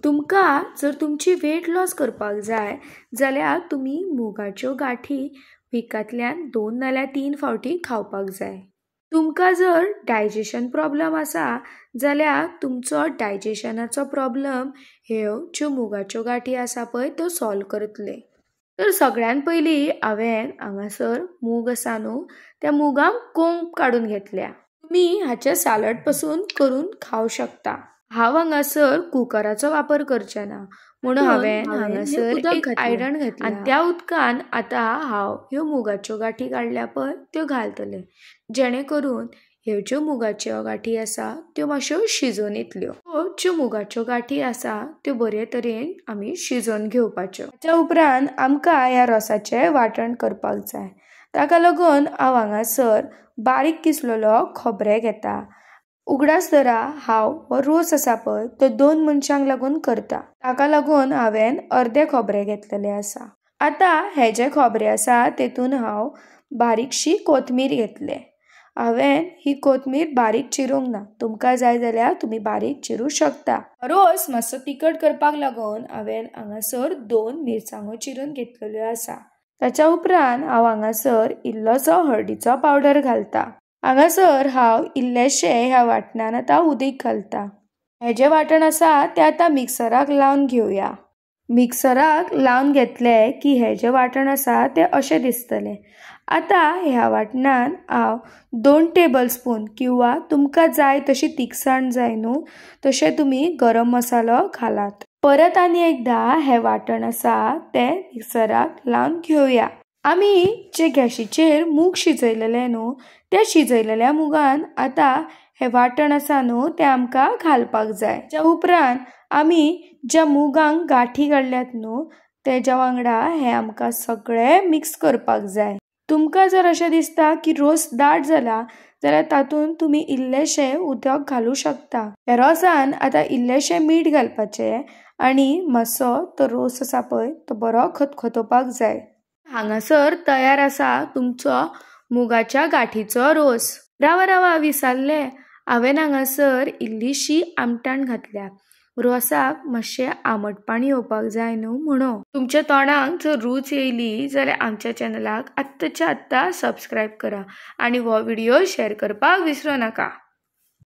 तुमकां जर तुमची वेट लॉस करपाक जाय जाल्यार तुमी मुगाच्यो गाठी विकांतल्यान 2 नाल्यार 3 फावटी खावपाक जाय। तुमकां जर डायजेशन प्रॉब्लम आसा जाल्यार तुमचो डायजेशनाचो प्रॉब्लम ह्यो ज्यो मुगाच्यो गाठी आसा पळय त्यो सॉल्व करतले। तर सगळ्यान पयलीं हांवें हांगासर मूग आसा न्हू त्या मुगांक कोंब काडून घेतल्या। तुमी हाचे सालड पसून करून खावं शकता। हांव हांगासर कुकराचो वापर करचें ना म्हणून हांवें हांगासर एक आयदन घेतलें आनी त्या उदकान आतां हांव ह्यो मुगाच्यो गाठी काडल्या पळय त्यो घालतलें, जेणे करून ह्यो ज्यो मुगाच्यो गाठी आसा त्यो मातश्यो शिजोवन येतल्यो। ज्यो मुगाच्यो गाठी आसा त्यो बरे तरेन आमी शिजोवन घेवपाच्यो। ताच्या उपरांत आमकां ह्या रोसाचें वांटण करपाक जाय। ताका लागून हांव हांगासर बारीक किसलेलो खोबरें घेता। उगडास धरा हांव हो रोस आसा पळय तो 2 मनशांक लागून करता, ताका लागून हांवें अर्दे खोबरें घेतलेलें आसा। आतां हे जे खोबरें आसा तेतून हांव बारीकशी कोथमीर घेतले। हांवें ही कोथमीर बारीक चिरूंक ना, तुमकां जाय जाल्यार तुमी बारीक चिरूं शकता। रोस मातसो तिखट करपाक लागून हांवें हांगासर 2 मिरसांगो चिरून घेतलेल्यो आसा। ताच्या उपरांत हांव हांगासर इल्लोसो हळदीचो पावडर घालता। हांगासर हांव इल्लेशें ह्या वाटणान आतां उदीक घालता। हें जें वांटण आसा तें आतां मिक्सराक लावन घेवया। मिक्सराक लावन घेतलें की हें जें वांटण आसा तें अशें दिसतलें। आतां ह्या वांटणान हांव 2 टेबलस्पून किंवा तुमकां जाय तशी तिखसाण जाय न्हू तशें तुमी गरम मसालो घालात। परत आनी एकदां हें वांटण आसा तें मिक्सराक लावन घेवया। आमी जे गॅशीचेर मूग शिजयलेले न्हू त्या शिजयलेल्या मुगान आतां हें वांटण आसा न्हू तें आमकां घालपाक जाय। त्या उपरांत आमी ज्या मुगांक गाठी काडल्यात न्हू तेज्या वांगडा हें आमकां सगळें मिक्स करपाक जाय। तुमकां जर अशें दिसता की रोस दाट जाला जाल्यार तातूंत तुमी इल्लेशें उदक घालूं शकता। ह्या रोसान आतां इल्लेशें मीठ घालपाचें आनी मातसो तो रोस आसा पळय तो बरो खतखतोवपाक जाय। हांगासर तयार आसा तुमचो मुगाच्या गाठीचो रोस। रावा रावा विसरले, हांवें हांगासर इल्लीशी आमटाण घातल्या। रोसाक मातशें आमटपाण येवपाक जाय न्हू म्हणून। तुमच्या तोंडाक जर रूच येयली जाल्यार आमच्या चॅनलाक आत्ताच्या आत्तां सबस्क्रायब करा आनी हो व्हिडियो शेअर करपाक विसरूं नाका।